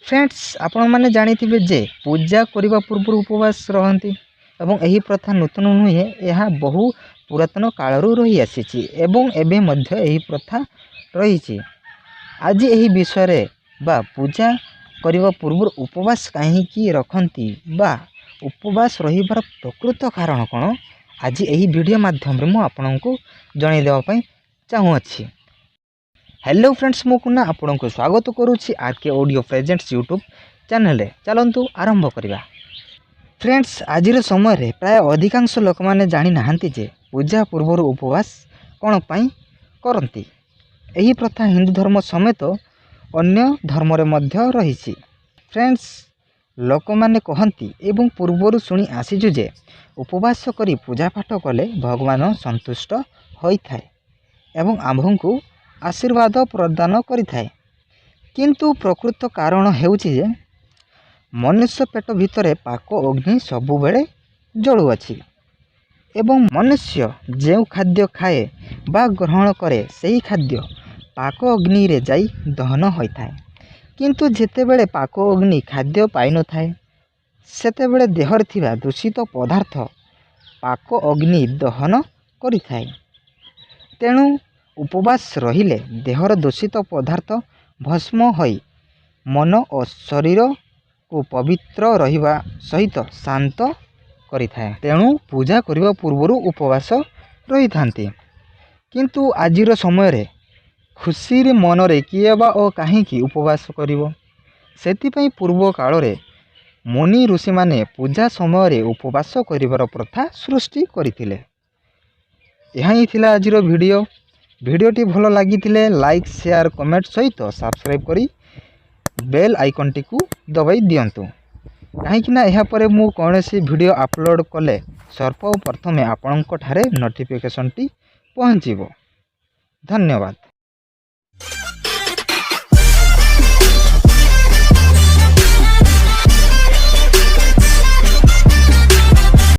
Friends, ଆପଣମାନେ ଜାଣିଥିବେ ଯେ ପୂଜା କରିବା ପୂର୍ବରୁ ଉପବାସ ରହନ୍ତି ଏବଂ ଏହି ପ୍ରଥା ନୂତନ ନୁହେଁ। ଏହା ବହୁ ପୁରାତନ କାଳରୁ ରହିଆସିଛି ଏବଂ ଏବେ ମଧ୍ୟ ଏହି ପ୍ରଥା ରହିଛି। ଆଜି ଏହି ବିଷୟରେ ବା ପୂଜା କରିବା ପୂର୍ବରୁ ଉପବାସ କାହିଁକି ରଖନ୍ତି ବା ଉପବାସ ରହିବାର ପ୍ରକୃତ କାରଣ କ'ଣ, ଆଜି ଏହି ଭିଡ଼ିଓ ମାଧ୍ୟମରେ ମୁଁ ଆପଣଙ୍କୁ ଜଣାଇ ଦେବା ପାଇଁ ଚାହୁଁଅଛି। ହ୍ୟାଲୋ ଫ୍ରେଣ୍ଡସ୍, ମୁଁ କୁନା ଆପଣଙ୍କୁ ସ୍ୱାଗତ କରୁଛି ଆର୍ କେ ଅଡ଼ିଓ ପ୍ରେଜେଣ୍ଟସ୍ ୟୁଟ୍ୟୁବ୍ ଚ୍ୟାନେଲରେ। ଚାଲନ୍ତୁ ଆରମ୍ଭ କରିବା। ଫ୍ରେଣ୍ଡସ୍, ଆଜିର ସମୟରେ ପ୍ରାୟ ଅଧିକାଂଶ ଲୋକମାନେ ଜାଣିନାହାନ୍ତି ଯେ ପୂଜା ପୂର୍ବରୁ ଉପବାସ କ'ଣ ପାଇଁ କରନ୍ତି। ଏହି ପ୍ରଥା ହିନ୍ଦୁ ଧର୍ମ ସମେତ ଅନ୍ୟ ଧର୍ମରେ ମଧ୍ୟ ରହିଛି। ଫ୍ରେଣ୍ଡସ୍, ଲୋକମାନେ କହନ୍ତି ଏବଂ ପୂର୍ବରୁ ଶୁଣି ଆସିଛୁ ଯେ ଉପବାସ କରି ପୂଜାପାଠ କଲେ ଭଗବାନ ସନ୍ତୁଷ୍ଟ ହୋଇଥାଏ ଏବଂ ଆମ୍ଭଙ୍କୁ ଆଶୀର୍ବାଦ ପ୍ରଦାନ କରିଥାଏ। କିନ୍ତୁ ପ୍ରକୃତ କାରଣ ହେଉଛି ଯେ ମନୁଷ୍ୟ ପେଟ ଭିତରେ ପାକ ଅଗ୍ନି ସବୁବେଳେ ଜଳୁଅଛି ଏବଂ ମନୁଷ୍ୟ ଯେଉଁ ଖାଦ୍ୟ ଖାଏ ବା ଗ୍ରହଣ କରେ, ସେହି ଖାଦ୍ୟ ପାକ ଅଗ୍ନିରେ ଯାଇ ଦହନ ହୋଇଥାଏ। କିନ୍ତୁ ଯେତେବେଳେ ପାକ ଅଗ୍ନି ଖାଦ୍ୟ ପାଇନଥାଏ, ସେତେବେଳେ ଦେହରେ ଥିବା ଦୂଷିତ ପଦାର୍ଥ ପାକ ଅଗ୍ନି ଦହନ କରିଥାଏ। ତେଣୁ ଉପବାସ ରହିଲେ ଦେହର ଦୂଷିତ ପଦାର୍ଥ ଭସ୍ମ ହୋଇ ମନ ଓ ଶରୀରକୁ ପବିତ୍ର ରହିବା ସହିତ ଶାନ୍ତ କରିଥାଏ। ତେଣୁ ପୂଜା କରିବା ପୂର୍ବରୁ ଉପବାସ ରହିଥାନ୍ତି। କିନ୍ତୁ ଆଜିର ସମୟରେ ଖୁସିରେ ମନରେ କିଏ ବା ଓ କାହିଁକି ଉପବାସ କରିବ? ସେଥିପାଇଁ ପୂର୍ବ କାଳରେ ମୁନି ଋଷିମାନେ ପୂଜା ସମୟରେ ଉପବାସ କରିବାର ପ୍ରଥା ସୃଷ୍ଟି କରିଥିଲେ। ଏହା ହିଁ ଥିଲା ଆଜିର ଭିଡ଼ିଓ। ଭିଡ଼ିଓଟି ଭଲ ଲାଗିଥିଲେ ଲାଇକ୍, ସେୟାର, କମେଣ୍ଟ ସହିତ ସବସ୍କ୍ରାଇବ୍ କରି ବେଲ୍ ଆଇକନ୍ଟିକୁ ଦବାଇ ଦିଅନ୍ତୁ, କାହିଁକିନା ଏହାପରେ ମୁଁ କୌଣସି ଭିଡ଼ିଓ ଅପଲୋଡ଼ କଲେ ସର୍ବପ୍ରଥମେ ଆପଣଙ୍କ ଠାରେ ନୋଟିଫିକେସନ୍ଟି ପହଞ୍ଚିବ। ଧନ୍ୟବାଦ।